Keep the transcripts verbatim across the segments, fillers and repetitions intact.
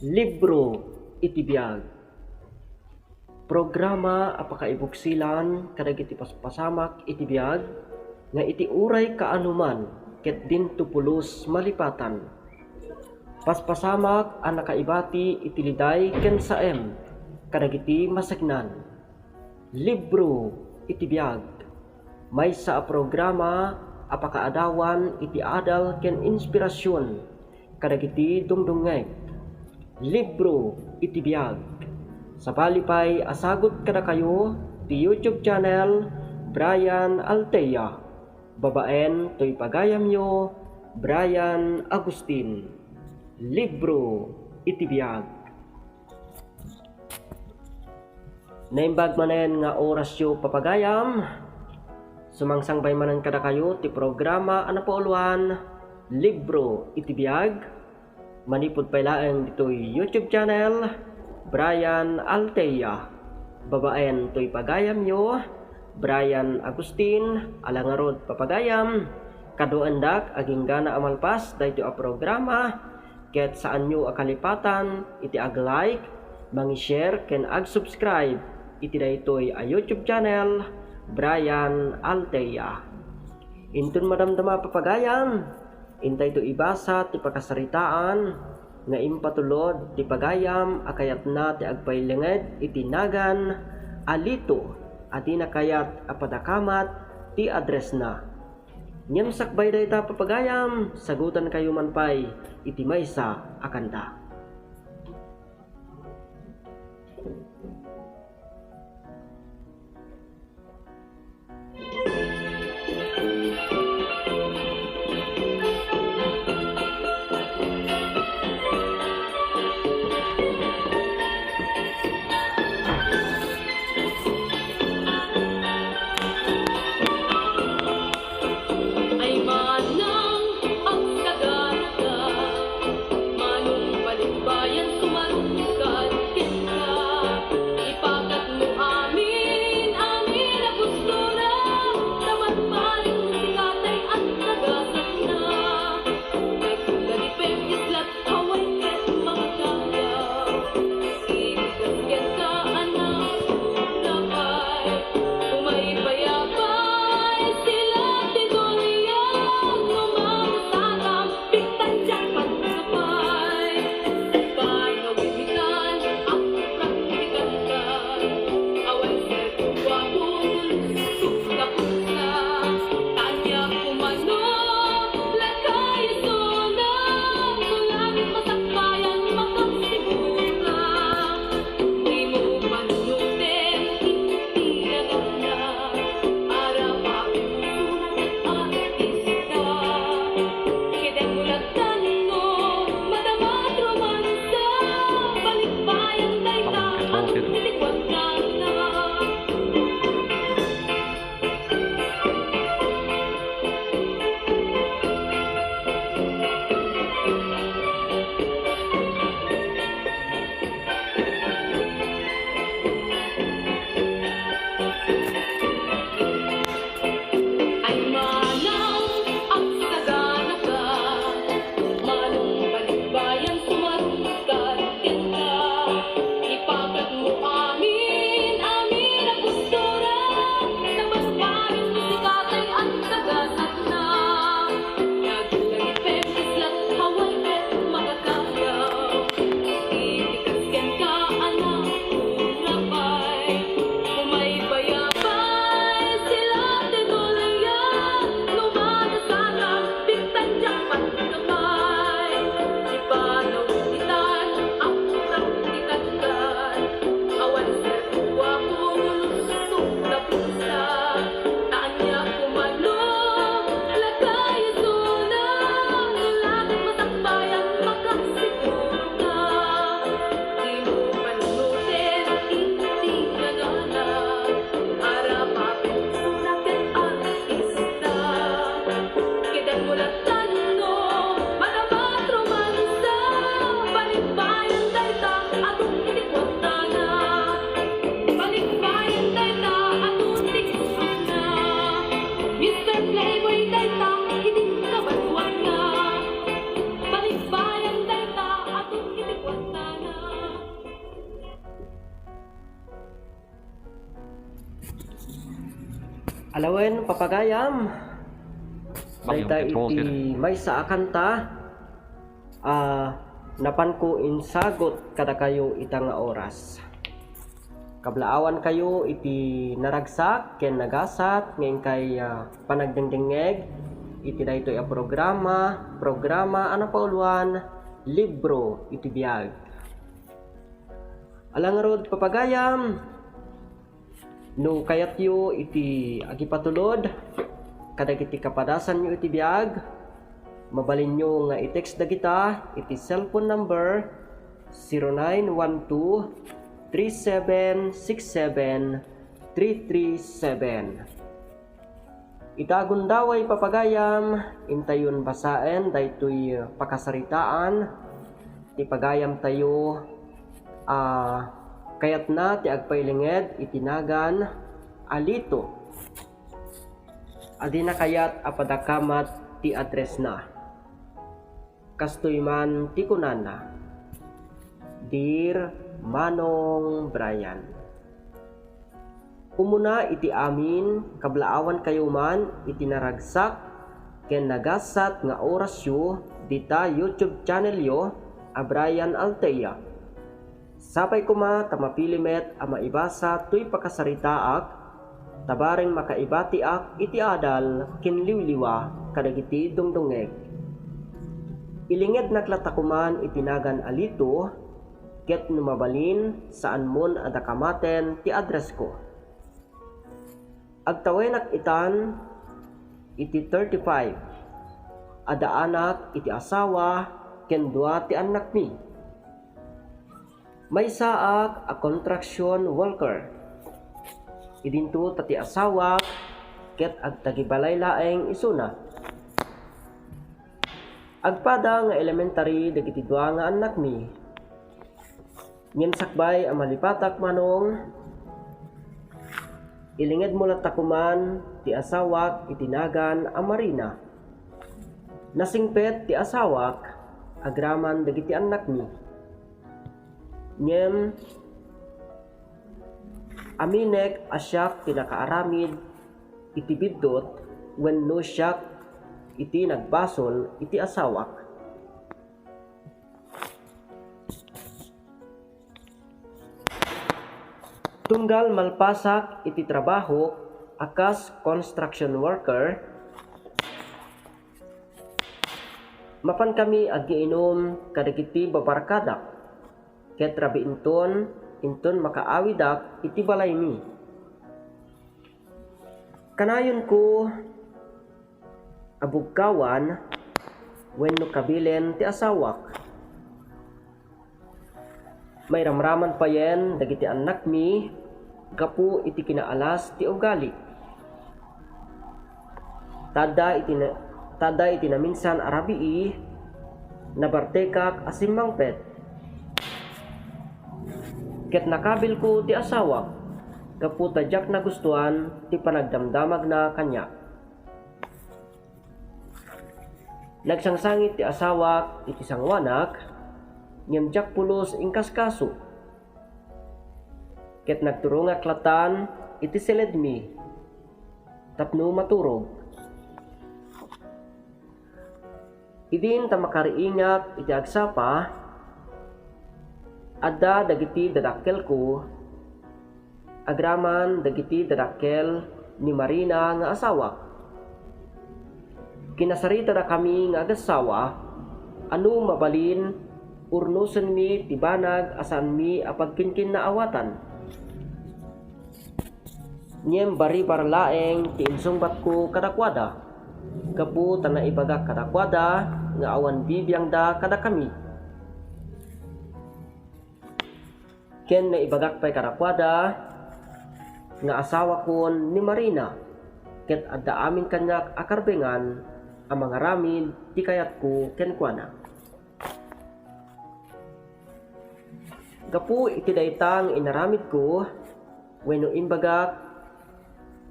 Libro iti biag. Programa a pakaibuksilan kadagiti paspasamak iti biag nga iti uray kaanoman ket dinto pulos malipatan. Paspasamak a nakaibati iti liday ken saem kadagiti masegnan. Libro iti biag. Maysa a programa a pakaadawan iti adal ken inspirasyon kadagiti dumdumngeg. Libro iti biag. Sabali pay a sagut kadakayo ti YouTube channel Brian Altea, babaen toy pagayamyo, Brian Agustin. Libro iti biag. Naimbag manen nga orasyo, papagayam. Sumangsangbay manen kadakayo ti programa a napauluan, Libro iti Biag. Manipud pay laeng ditoy YouTube channel, Brian Altea. Babaen toy pagayamyo, Brian Agustin, ala ngarud, papagayam. Kaduaendak, aginggana a malpas daytoy a programa. Ket saanyo a kalipatan iti ag-like, mangi-share, ken ag-subscribe iti daytoy a YouTube channel, Brian Altea. Inton madamdama, papagayam, intayto ibasa ti pakasaritaan nga impatulod ti pagayam a kayatna ti agpailinged iti nagan a Lito a dina kayat a padakamat ti addressna. Ngem sakbay dayta, papagayam, sagutankayo man pay iti maysa a kanta. Ay manang agsagana ka, manong Lawen, papagayam. Volume Dayta control iti center. Maysa a kanta, a, napanko insagut kadakayo ita nga oras. Kablaawankayo iti naragsak ken nagasat nga inkay, a, panagdengdengngeg iti daytoy a programa, programa a napauluan, Libro iti Biag. Ala ngarud, papagayam, no kayatyo iti agipatulod kadagiti kapadasanyo iti biag, mabalinyo nga i-text dagita iti cellphone number zero nine one two, three seven six seven, three three seven. Ita gundaway, papagayam, intayon basaen daytoy pakasaritaan ti pagayamtayo a kayatna ti agpailinged iti nagan Alito a dina kayat a padakamat ti addressna. Kastoy man ti kunana, "Dear Manong Brian, umuna iti amin, kablaawankayo man iti naragsak ken nagasat nga orasyo dita YouTube channelyo a Brian Altea. Sapay koma ta mapili met a maibasa toy pakasaritaak, ta bareng makaibatiak iti adal ken liwliwa kadagiti dungdungngeg. Ilingednak latta koman iti nagan Alito, ket no mabalin, saanmon a dakamaten ti addressko. Agtawenak itan iti thirty-five. Addaanak iti asawa ken dua ti annakmi. Maysaak a construction worker. Idinto ta ti asawak ket agtagibalay laeng isuna. Agpada nga elementary dagiti dua nga annakmi. Ngem sakbay a malipatak, Manong, ilingedmo latta koman ti asawak iti nagan a Marina. Nasingpet ti asawak agraman dagiti annakmi. Ngem aminek a siak ti nakaaramid iti biddut wenno siak iti nagbasol iti asawak. Tunggal malpasak iti trabahok a kas construction worker, mapankami agiinum kadagiti babarkadak, ket rabiinton inton makaawidak iti balaymi. Kanayonko a bugkawan wenno kabilen ti asawak. Mairamraman payen dagiti annakmi gapu iti kinaalas ti ugali. Tadda iti na-, tadda iti naminsan a rabii, nabartekak a simmangpet. Ket nakabilko ti asawak gapu ta diak nagustuan ti panagdamdamagna kaniak. Nagsangsangit ti asawak iti sangoanak, ngem diak pulos inkaskaso. Ket nagturongak latan iti siledmi tapno maturog. Idin ta makariingak iti agsapa, adda dagiti dadakkelko agraman dagiti dadakkel ni Marina nga asawak. Kinasarita dakami nga agassawa, a no mabalin, urnosenmi ti banag a saanmi a pagkinkinnaawatan. Ngem baribar laeng ti insungbatko kadakuada, gapu ta naibagak kadakuada nga awan bibiangda kadakami. Ken naibagak pay kadakuada nga asawakon ni Marina, ket adda amin kaniak a karbengan a mangaramid ti kayatko kenkuana. Gapu iti dayta nga inaramidko wenno imbagak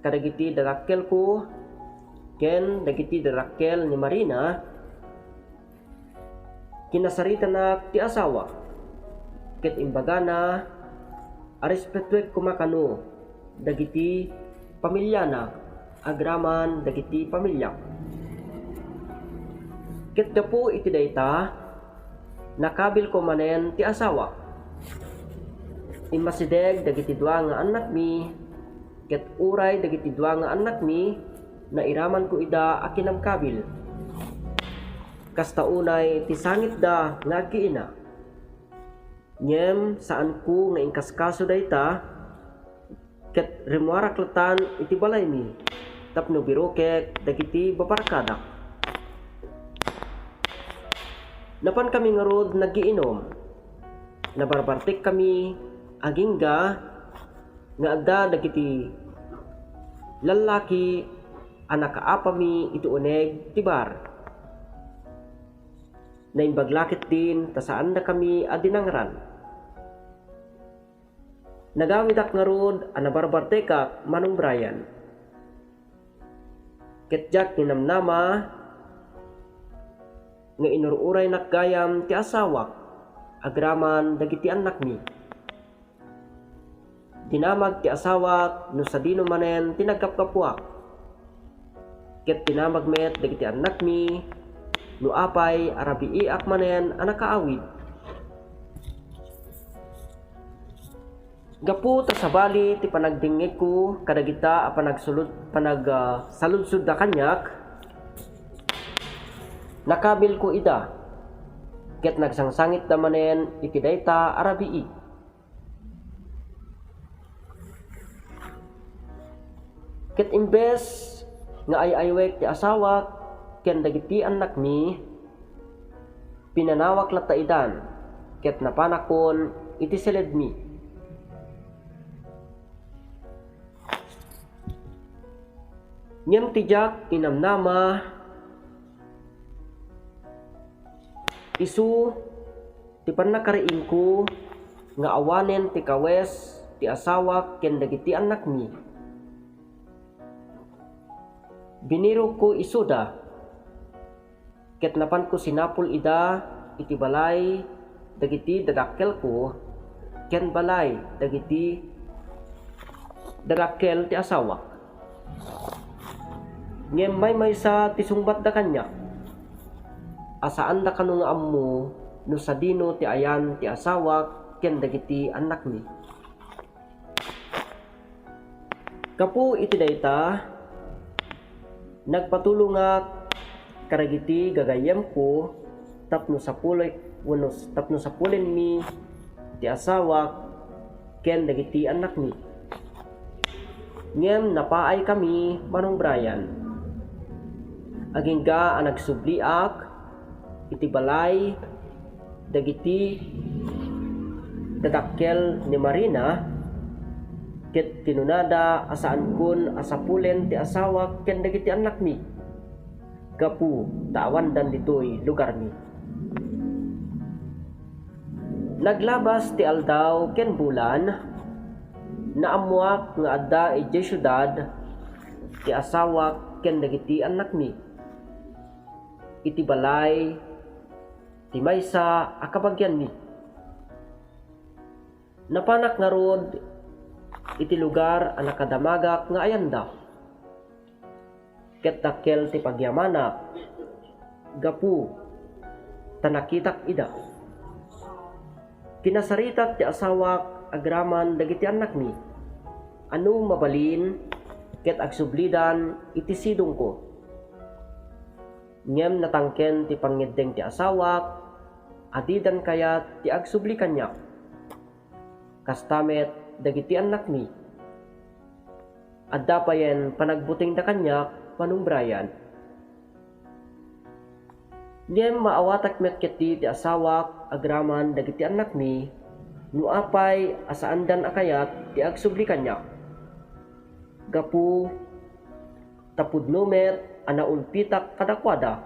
kadagiti dadakkelko ken dagiti dadakkel ni Marina, kinasaritanak ti asawak, ket imbagana a respetuek koma kano dagiti pamiliana. agraman dagiti pamiliak. Ket gapu iti dayta, nakabilko manen ti asawak. Immasideg dagiti dua nga annakmi, ket uray dagiti dua nga annakmi, nairamanko ida a kinabkabil. Kasta unay ti sangitda nga agkiina. Ngem saanko nga inkaskaso dayta, ket rimmuarak latan iti balaymi tapno birukek dagiti babarkadak. Napankami ngarud nagiinum. Nabarbartekkami agingga nga adda dagiti lallaki a nakaapami iti uneg ti bar. Naimbag la ketdin ta saandakami a dinangran. Nagawidak ngarud a nabarbartekak, Manong Brian. Ket diak ninamnama nga inur-uraynak gayam ti asawak agraman dagiti annakmi. Dinamag ti asawak no sadino manen ti naggapgapuak. Ket dinamag met dagiti annakmi no apay a rabiiak manen a nakaawid. Gapu ta sabali ti panagdengngegko kadagita a panagsulod-, panag-, ah, saludsodda kaniak, nakabilko ida, ket nagsangsangitda manen iti dayta a rabii. Ket imbes nga ay-aywek ti asawak ken dagiti annakmi, pinanawak latta idan, ket napanakon iti siledmi. Ngem ti diak inamnama, isu ti pannakariingko nga awanen ti kawes ti asawak ken dagiti annakmi. Binirokko isuda, ket napanko sinapul ida iti balay dagiti dadakkelko ken balay dagiti dadakkel ti asawak. Ngem maymaysa ti sungbatda kaniak a saanda kano nga ammo no sadino ti ayan ti asawak ken dagiti annakmi. Gapu iti dayta, nagpatulongak kadagiti gagayyemko tapno sapulek wenno tapno sapulenmi ti asawak ken dagiti annakmi. Ngem napaaykami, Manong Brian. Agingga a nagsubliak iti balay dagiti dadakkel ni Marina, ket kinunada a saankon a sapulen ti asawak ken dagiti annakmi, gapu ta awandan ditoy lugarmi. Naglabas ti aldaw ken bulan, naammoak nga adda idiay siudad ti asawak ken dagiti annakmi, iti balay ti maysa a kabagianmi. Napanak ngarud iti lugar a nakadamagak nga ayanda, ket dakkel ti pagyamanak gapu ta nakitak ida. Kinasaritak ti asawak agraman dagiti annakmi a no mabalin ket agsublidan iti sidongko. Ngem natangken ti pangngeddeng ti asawak a didan kayat ti agsubli kaniak. Kasta met dagiti annakmi. Adda payen panagbutingda kaniak, Manong Brian. Ngem maawatak met ketdi ti asawak agraman dagiti annakmi no apay a saandan a kayat ti agsubli kaniak. Gapu ta pudno met a naulpitak kadakuada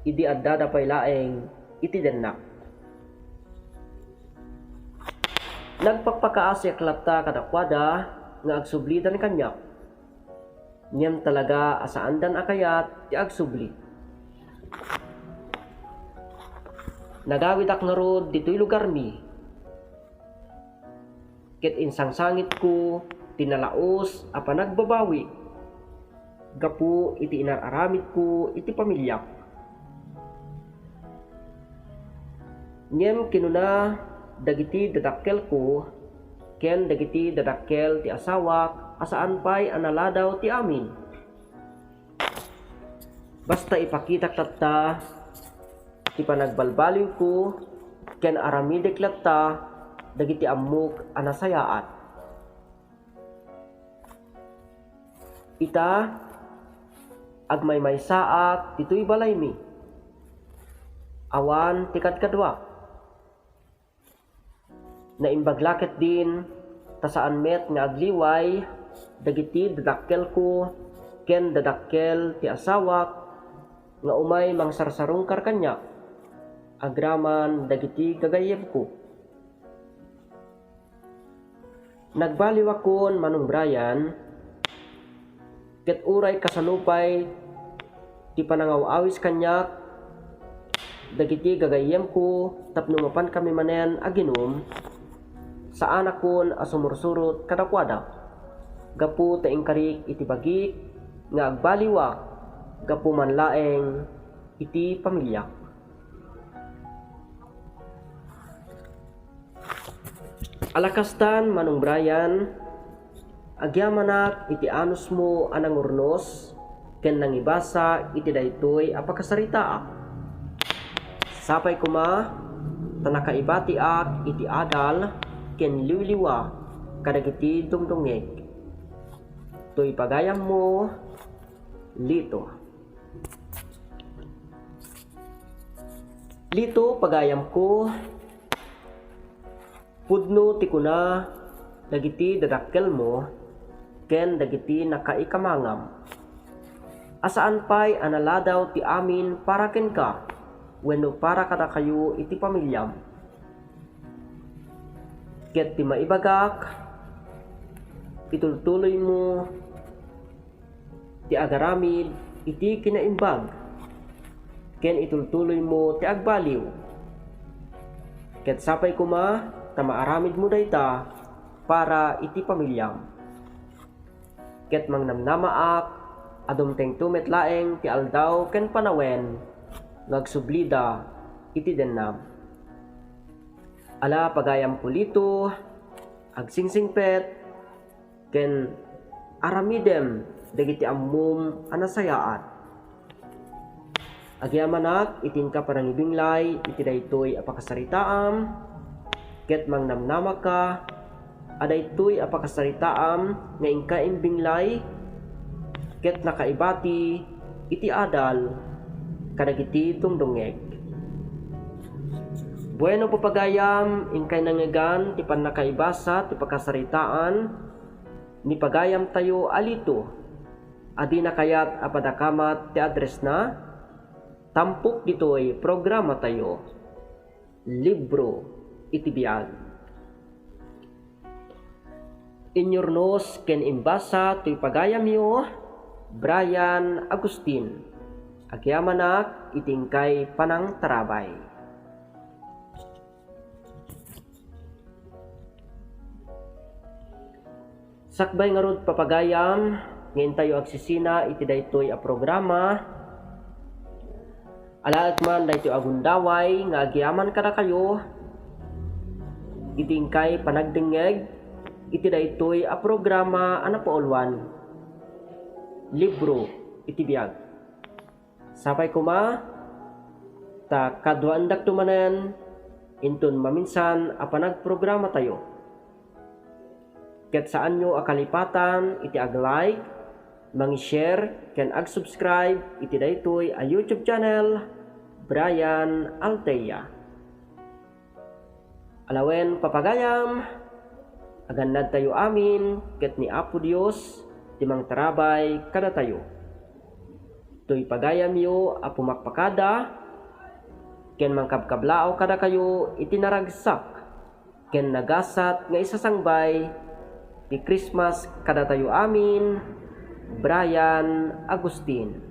idi addada pay laeng iti dennak. Nagpakpakaasiak latta kadakuada nga agsublidan kaniak, ngem talaga a saandan a kayat ti agsubli. Nagawidak ngarud ditoy lugarmi, ket insangsangitko ti nalaus a panagbabawi gapu iti inar-aramidko iti pamiliak. Ngem kinuna dagiti dadakkelko ken dagiti dadakkel ti asawak a saan pay a naladaw ti amin. Basta ipakitak tatta ti panagbalbaliwko ken aramidek latta dagiti ammok a nasayaat. Ita, agmaymaysaak ditoy balaymi. Awan ti kadkaduak. Naimbag la ketdin ta saan met nga agliway dagiti dadakkelko ken dadakkel ti asawak nga umay mangsarsarungkar kaniak agraman dagiti gagayyemko. Nagbaliwakon, Manong Brian, ket uray kasano pay ti panangaw-awis kaniak dagiti gagayyemko tapno mapankami manen aginum, saanakon a sumursurot kadakuada gapu ta inkarik iti bagik nga agbaliwak gapu man laeng iti pamiliak. Ala kastan, Manong Brian, agyamanak iti anusmo a nangurnos ken nangibasa iti daytoy a pakasaritaak. Sapay koma ta nakaibatiak iti adal ken liwliwa kadagiti dungdungngeg. Toy pagayammo, Lito. Lito, pagayamko, pudno ti kuna dagiti dadakkelmo ken dagiti nakaikamangam a saan pay a naladaw ti amin para kenka wenno para kadakayo iti pamiliam. Ket ti maibagak, itultuloymo ti agaramid iti kinaimbag, ken itultuloymo ti agbaliw. Ket sapay koma ta maaramidmo dayta para iti pamiliam. Ket mangnamnamaak a dumtengto met laeng ti aldaw ken panawen nga agsublida iti dennam. Ala, pagayamko Lito, agsingsingpet, ken aramidem dagiti ammom a nasayaat. Agyamanak iti inka panangibinglay iti daytoy a pakasaritaam, ket mangnamnamaka a daytoy a pakasaritaam nga inka imbinglay ket nakaibati iti adal kadagiti dungdungngeg. Bueno, papagayam, inkay nangngegan ti pannakaibasa ti pakasaritaan ni pagayamtayo a Lito a dina kayat a padakamat ti addressna, tampok ditoy programatayo, Libro iti Biag. Inyurnos ken imbasa toy pagayamyo, Brian Agustin. Agyamanak iti inkay panangtarabay. Sakbay ngarud, papagayam, nga intayo agsisina iti daytoy a programa, alaek man daytoy a gundaway nga agyaman kadakayo iti inkay panagdengngeg iti daytoy a programa a napauluan, Libro iti Biag. Sapay koma ta kaduaendakto manen inton maminsan a panagprogramatayo. Ket saanyo a kalipatan iti ag-like, mangi-share, ken ag-subscribe iti daytoy a YouTube channel, Brian Altea. Alawen, papagayam, agannadtayo amin ket ni Apo Dios ti mangtarabay kadatayo. Toy pagayamyo a pumakpakada ken mangkabkablaaw kadakayo iti naragsak ken nagasat nga isasangbay ti Christmas kadatayo amin, Brian Agustin.